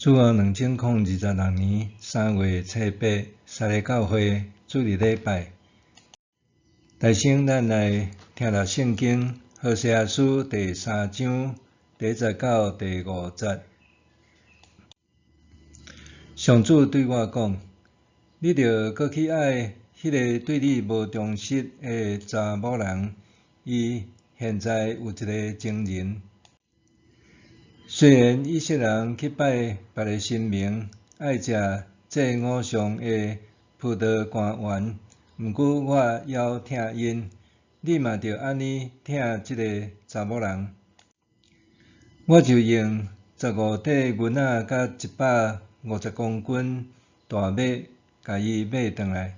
主後2026年3月初8，三个教會主日禮拜。大先咱來聽讀聖經《何西阿書》第三章第一節到第五節。上主對我講：你著閣去愛彼个對你無忠實的查某人，伊現在有一个情人。雖然以色列人去拜別个神明，愛食祭偶像的葡萄乾丸，毋過我猶疼𪜶。你嘛著按呢疼這个查某人。我就用15塊銀仔佮150公斤大麥，共伊買轉來。